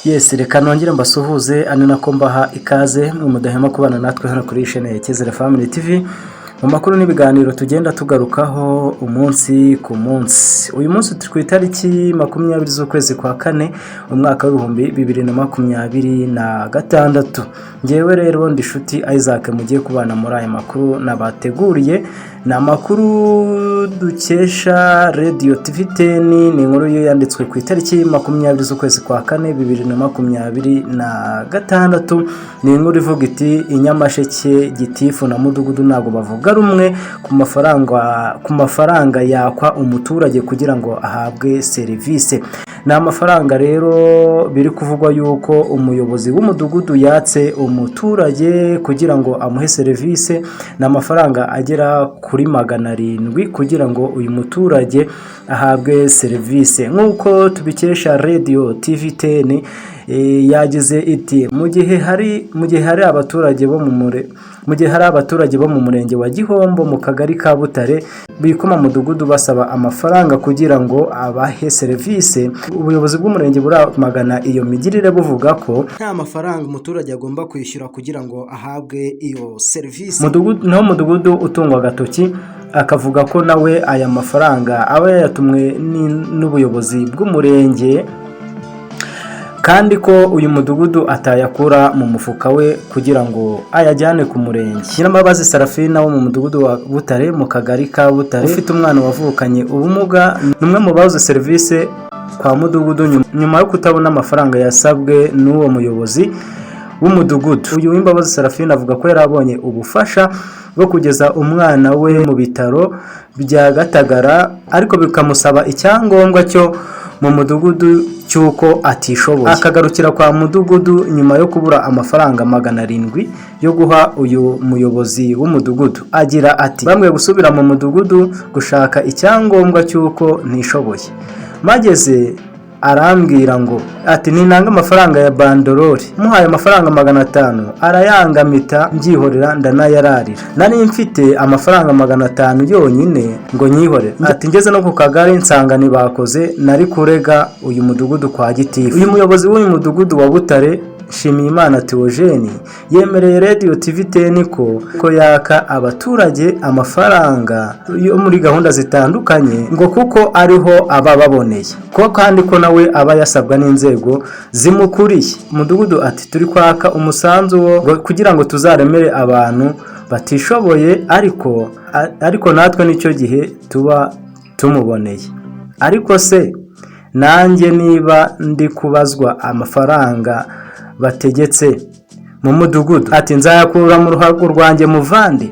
Yes, reka nongere mbasuhuze ari nako mbaha ikaze mwe mudahema kubana natwe hano kuri chaîne ya Cyizere Family TV mu makuru n'ibiganiro tugenda tugarukaho umunsi ku munsi. Uyu munsi turi ku itariki 20 z'ukwezi kwa kane, umwaka w'2026. Ngewe rero ndi Nshuti Isaac mugiye kubana muri aya makuru nabateguriye. Ni amakuru dukesha Radio TV 10, ni inkuru yo yanditswe ku itariki 20 z'ukwezi kwa kane 2026. Ni inkuru ivuga iti: "I Nyamasheke gitifu na mudugudu ntabwo bavuga rumwe ku mafaranga yakwa umuturage kugira ngo ahabwe serivisi." Ni amafaranga rero biri kuvugwa yuko umuyobozi w'umudugudu yatse umuturage kugira ngo amuhe serivisi. Ni amafaranga agera kuri 700 kugira ngo uyu muturage ahabwe serivisi, nk'uko tubikesha Radio TV 10. Yagize iti: Mu gihe hari abaturage bo mu murenge wa Gihombo, mu kagari ka Butare, bikoma mudugudu basaba amafaranga kugira ngo abahe serivisi, ubuyobozi bw'umurenge buramagana iyo migirire, buvuga ko nta mafaranga umuturage agomba kwishyura kugira ngo ahabwe iyo serivisi. Naho mudugudu utungwa agatoki akavuga ko nawe aya mafaranga aba yayatumwe n'ubuyobozi bw'umurenge, kandi ko uyu mudugudu atayakura mu mufuka we kugira ngo ayajyane ku murenge. Nyirambabazi Sarafina wo mu mudugudu wa Butare, mu kagari ka Butare, ufite umwana wavukanye ubumuga, ni umwe mu babuze serivisi kwa mudugudu nyuma yo kutabona amafaranga yasabwe n'uwo muyobozi w'umudugudu. Uyu Wimbabazi Sarafina avuga ko yari abonye ubufasha bwo kugeza umwana we mu bitaro bya Gatagara, ariko bikamusaba icyangombwa cyo mu mudugudu cy'uko atishoboye, akagarukira kwa mudugudu nyuma yo kubura amafaranga 700 yo guha uyu muyobozi w'umudugudu. Agira ati: "Bambwiye gusubira mu mudugudu gushaka icyangombwa cy'uko ntishoboye. Mageze arambwira ngo ati ninanga amafaranga ya banderole. Muhaye amafaranga 500 arayangamita, mbyihorera, ndanayararira. Nari mfite amafaranga 500 yonyine ngo nyihorere." Ati: "Ngeze no ku kagari nsanga ntibakoze, nari kurega uyu mudugudu kwa gitifu." Uyu muyobozi w'uyu mudugudu wa Butare, Nshimiyimana Theogene, yemereye Radio TV 10 ko yaka abaturage amafaranga yo muri gahunda zitandukanye, ngo kuko ariho aba baboneye, ko kandi ko nawe aba yasabwa n'inzego zimukuriye. Umudugudu ati: "Turi kwaka umusanzu wo kugira ngo tuzaremere abantu batishoboye, ariko natwe nicyo gihe tuba tumuboneye. Ariko se nanjye niba ndi kubazwa amafaranga bategetse mu mudugudu," ati, "nzayakura mu ruhago rwanjye muvandi?"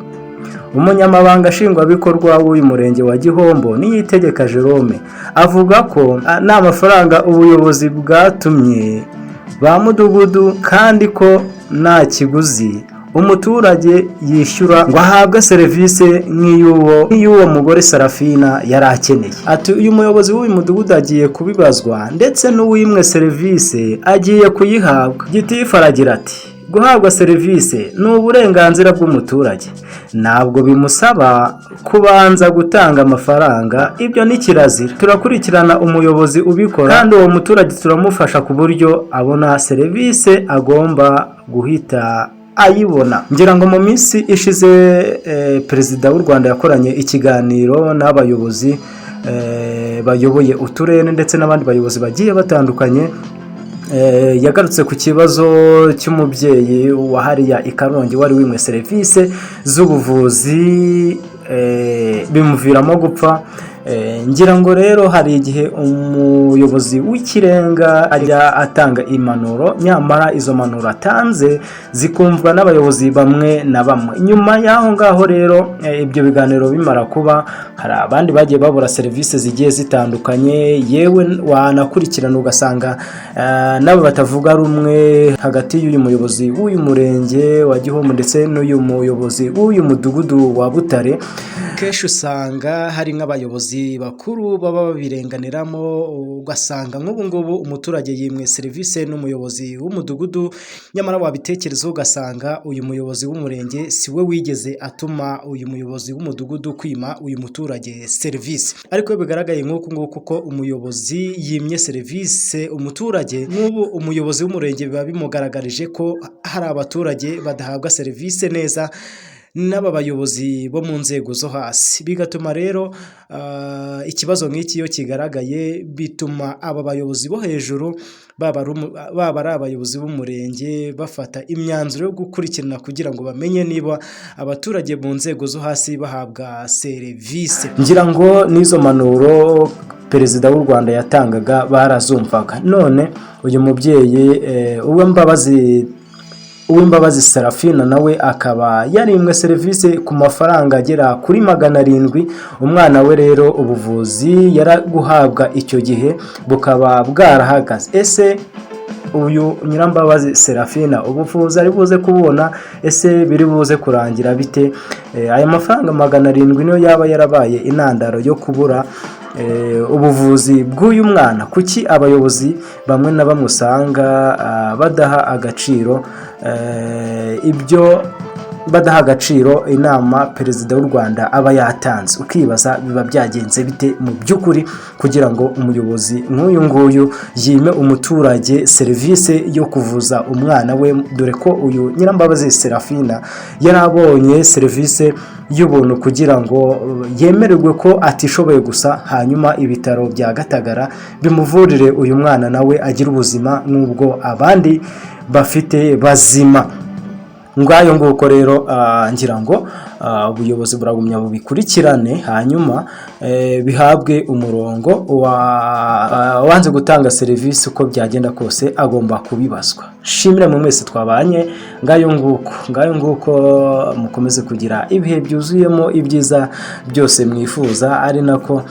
Umunyamabanga nshingwabikorwa w'uyu murenge wa Gihombo, Niyitegeka Jerome, avuga ko nta mafaranga ubuyobozi bwatumye ba mudugudu, kandi ko nta kiguzi umuturage yishyura ngo ahabwe serivisi nk'iy'uwo mugore Sarafina yari akeneye. Ati: "Uyu muyobozi w'uyu mudugudu agiye kubibazwa, ndetse n'uwimwe serivisi agiye kuyihabwa." Gitifu aragira ati: "Guhabwa serivisi ni uburenganzira bw'umuturage, ntabwo bimusaba kubanza gutanga amafaranga, ibyo ni kirazira. Turakurikirana umuyobozi ubikora, kandi uwo muturage turamufasha ku buryo abona serivisi agomba guhita ayibona." Ngira ngo mu minsi ishize perezida w'u Rwanda yakoranye ikiganiro n'abayobozi bayoboye uturere ndetse n'abandi bayobozi bagiye batandukanye. Yagarutse ku kibazo cy'umubyeyi wa hariya i Karongi wari wimwe serivisi z'ubuvuzi, bimuviramo gupfa. Ngira ngo rero hari igihe umuyobozi w'ikirenga ajya atanga impanuro, nyamara izo mpanuro atanze zikumvwa n'abayobozi bamwe na bamwe. Nyuma y'aho ngaho rero, ibyo biganiro bimara kuba, hari abandi bagiye babura serivisi zigiye zitandukanye. Yewe wanakurikirana ugasanga nabo batavuga rumwe hagati y'uyu muyobozi w'uyu murenge wa Gihombo ndetse n'uyu muyobozi w'uyu mudugudu wa Butare. Kenshi usanga hari nk'abayobozi bakuru baba babirenganiramo, ugasanga nk'ubu ngubu umuturage yimwe serivisi n'umuyobozi w'umudugudu, nyamara wabitekerezaho ugasanga uyu muyobozi w'umurenge si we wigeze atuma uyu muyobozi w'umudugudu kwima uyu muturage. umuturage serivisi. Ariko iyo bigaragaye nk'uku nguku ko umuyobozi yimye serivisi umuturage, nk'ubu umuyobozi w'umurenge biba bimugaragarije ko hari abaturage badahabwa serivisi neza n'aba bayobozi bo mu nzego zo hasi. Bigatuma rero ikibazo nk'iki iyo kigaragaye, bituma aba bayobozi bo hejuru, baba ari abayobozi b'umurenge, bafata imyanzuro yo gukurikirana kugira ngo bamenye niba abaturage mu nzego zo hasi bahabwa serivisi. Ngira ngo n'izo mpanuro Perezida w'u Rwanda yatangaga barazumvaga. None uyu mubyeyi Uwimbabazi Serafina nawe akaba yarimwe serivisi ku mafaranga agera kuri 700. Umwana we rero ubuvuzi yaraguhabwa icyo gihe bukaba bwarahagaze. Ese uyu Nyirambabazi Serafina ubuvuzi ari buze kubona? Ese biri buze kurangira bite? Aya mafaranga 700 niyo yaba yarabaye intandaro yo kubura ubuvuzi bw'uyu mwana? Kuki abayobozi bamwe na bamwe usanga badaha agaciro ibyo, badaha agaciro inama Perezida w'u Rwanda aba yatanze? Ukibaza biba byagenze bite mu by'ukuri kugira ngo umuyobozi nk'uyu nguyu yime umuturage serivisi yo kuvuza umwana we, dore ko uyu Nyirambabazi Serafina yari abonye serivisi y'ubuntu kugira ngo yemererwe ko atishoboye gusa, hanyuma ibitaro bya Gatagara bimuvurire uyu mwana, nawe agire ubuzima nk'ubwo abandi bafite bazima. Ngayo nguko rero, ngira ngo ubuyobozi buragumya bubikurikirane, hanyuma bihabwe umurongo. Wanze gutanga serivisi, uko byagenda kose agomba kubibazwa. Shimire mu mwese twabanye. Ngayo nguko, ngayo nguko. Mukomeze kugira ibihe byuzuyemo ibyiza byose mwifuza, ari nako.